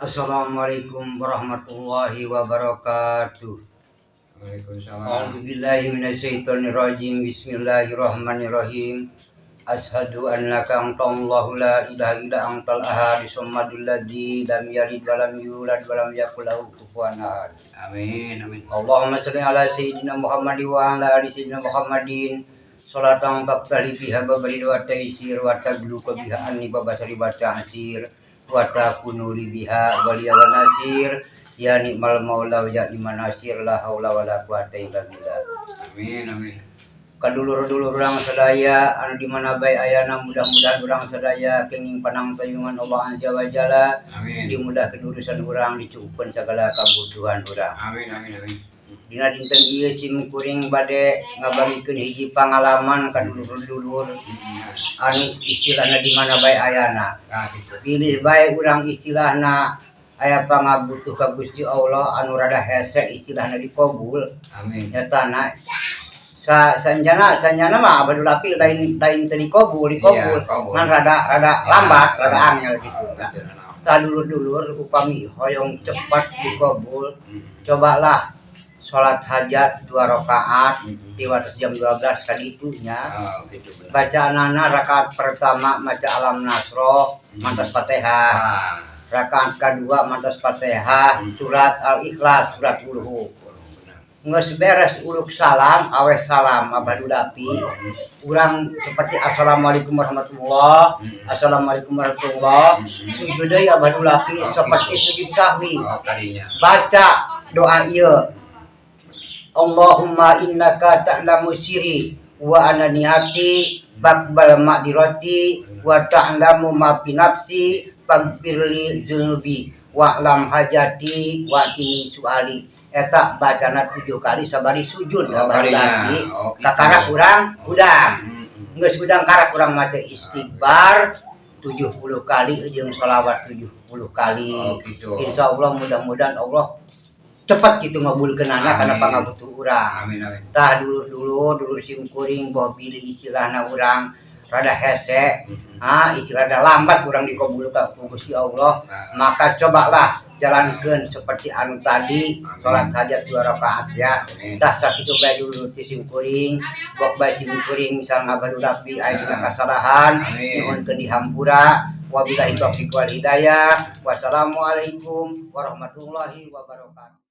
Assalamualaikum warahmatullahi wabarakatuh. Waalaikumsalam. A'udzubillahi minasyaitonirrajim. Bismillahirrahmanirrahim. Asyhadu annaka antallahu la ilaha illa antal ahad samadul ladzi lam yalid wa lam yulad wa lam yakul lahu kufuwan ahad. Amin, amin. Allahumma shalli ala sayyidina Muhammad wa ala ali sayyidina Muhammadin. Salatan tabtali biha babari wa taysir wa tagluqa biha anni babasari wa ta'sir wa takunu li biha waliya wa nasir ya ni'mal maula wa ya ni'man nasir, la haula wa la quwata illa billah. Amin, amin. Kadulur-dulur urang sadaya anu di mana bae ayana, mudah-mudahan urang sadaya kenging panangtayungan Allah Azza wa Jalla, dimudahkeun urusan urang, dicukupkeun segala kabutuhan urang. Amin, amin, amin. Dina dinten ieu sim kuring bade ngabagikeun hiji pangalaman ka dulur-dulur anu istilahna di mana bae ayana. Ah, gitu. Pilih bae urang istilahna aya pangabutuh ka Gusti Allah anu rada hese istilahna dikobul. Amin. Nyatana sa sanjana sanjana mah abadul api lain lain teu dikobul, dikobul. Iya, kabul. Ngan rada rada lambat, rada angel gitu. Gitu, nah. Tah, dulur-dulur, upami hoyong cepat dikobul, cobalah sholat hajat dua rakaat di waktu jam 12 kaditunya. Oh, gitu benar. Bacaanana rakaat pertama maca alam nasroh mantos Fatihah, rakaat kedua mantos Fatihah, surat Al-Ikhlas, surat Ulhu. Geus beres uluk salam, aweh salam, abadulapi urang seperti assalamualaikum warahmatullah, assalamualaikum warahmatullah, sujud deui abadulapi seperti sujud sahwi. Oh, kadinya. Baca doa ieu: Allahumma innaka ta'lamu siri wa alaniyati faqbal ma'dirati wa ta'lamu ma fi nafsi faghfirli dzunubi wa alam hajati wa atini suali. Eta bacana tujuh kali sabari sujud. Oh, Abah kalinya. lagi Oh, gitu. kakarak urang hudang, geus hudang karak urang maca istighfar 70 kali jeung sholawat 70 kali. Oh, gitu. Insya Allah mudah-mudahan Allah cepat gitu ngabulkeunana karena Amin. Pangabutuh urang. Amin, amin. Tah, dulur-dulur, dulur sim kuring, bahwa pilih istilahna urang rada hese, ah, istilah rada lambat urang dikabul ka ku Gusti Allah, maka cobalah jalankan seperti anu tadi, sholat hajat dua rakaat ya. Amin. Dah, sakitu bae dulu ti sim kuring. Bok bae sim kuring misalnya ngabadulapi aya dina kasalahan, Amin. nyuhunkeun dihampura. Wabillahi taufiq wal hidayah, wassalamualaikum warahmatullahi wabarakatuh.